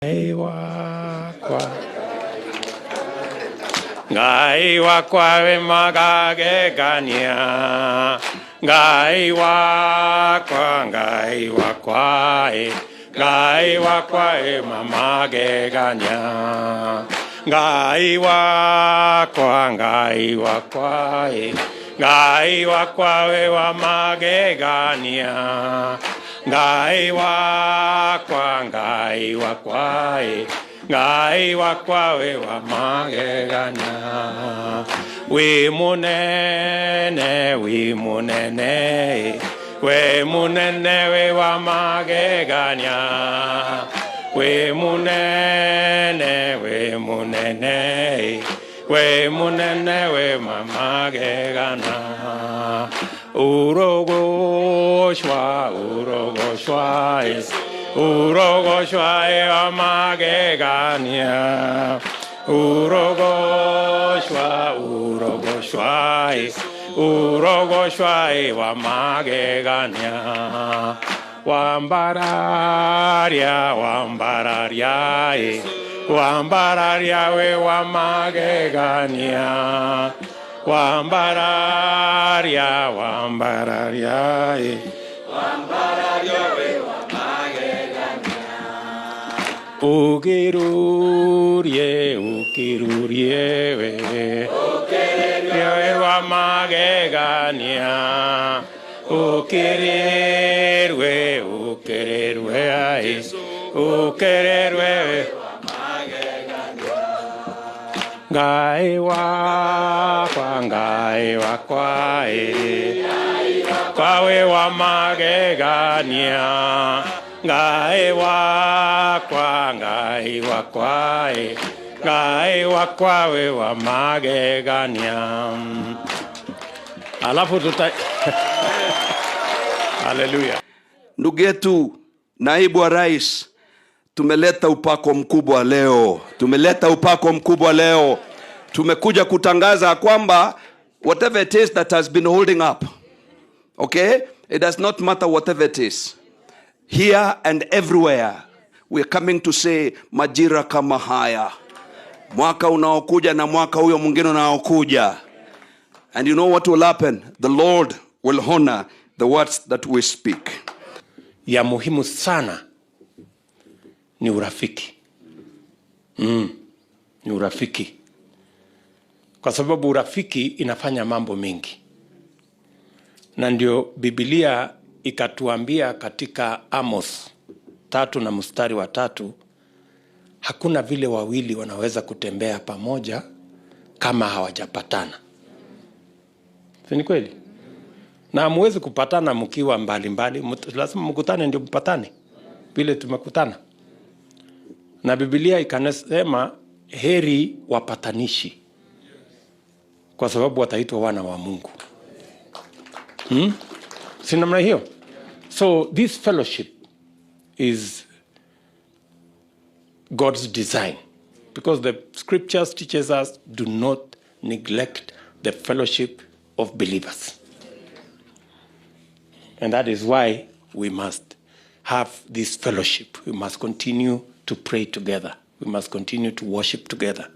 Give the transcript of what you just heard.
Ngai wakwa, Ngai wakwa wĩ magegania. Ngai wakwa, Ngai wakwa e, Ngai wakwa wĩ magegania. Ngai wakwa, Ngai wakwa e, Ngai wakwa wĩ wa magegania. Ngai wakwa, Ngai wakwa e, Ngai wakwa wĩ wa magegania. Wĩ mũnene, wĩ mũnene, wĩ mũnene wĩ wa magegania. Wĩ mũnene, wĩ mũnene, wĩ mũnene wĩ wa magegania. Urogoshwa, urogoshwa, urogoshwa wa magegania. Urogoshwa, urogoshwa, urogoshwa wa magegania. Wambararia, wambararia, wambararia we wa magegania. Wambararia, wambararia, wambararia we wa magegania. Ukirurie, ukirurie we, ukirurie we wa magegania. Ukirirwe, ukirirwe ai, ukirirwe we. Ngai wakwa, Ngai wakwa e, kwawe wa magegania. Ngai wakwa, Ngai wakwa e, Ngai wakwa we wa magegania. Alafu tuta Haleluya. Ndugu yetu naibu wa rais, tumeleta upako mkubwa leo, tumeleta upako mkubwa leo. Tumekuja kutangaza kwamba whatever it is that has been holding up, okay, it does not matter whatever it is, here and everywhere, we are coming to say majira kama haya, mwaka unaokuja na mwaka huyo mwingine unaokuja. And you know what will happen? The Lord will honor the words that we speak. Ya muhimu sana ni urafiki. Ni urafiki, kwa sababu urafiki inafanya mambo mengi, na ndio Biblia ikatuambia katika Amos 3 na mstari wa 3, hakuna vile wawili wanaweza kutembea pamoja kama hawajapatana. Si ni kweli? Na hamuwezi kupatana mkiwa mbalimbali, lazima mkutane ndio mpatane vile tumekutana. Na Biblia ikasema heri wapatanishi, kwa sababu wataitwa wana wa Mungu. Si namna hiyo? So this fellowship is God's design because the scriptures teaches us, do not neglect the fellowship of believers. And that is why we must have this fellowship. We must continue to pray together. We must continue to worship together.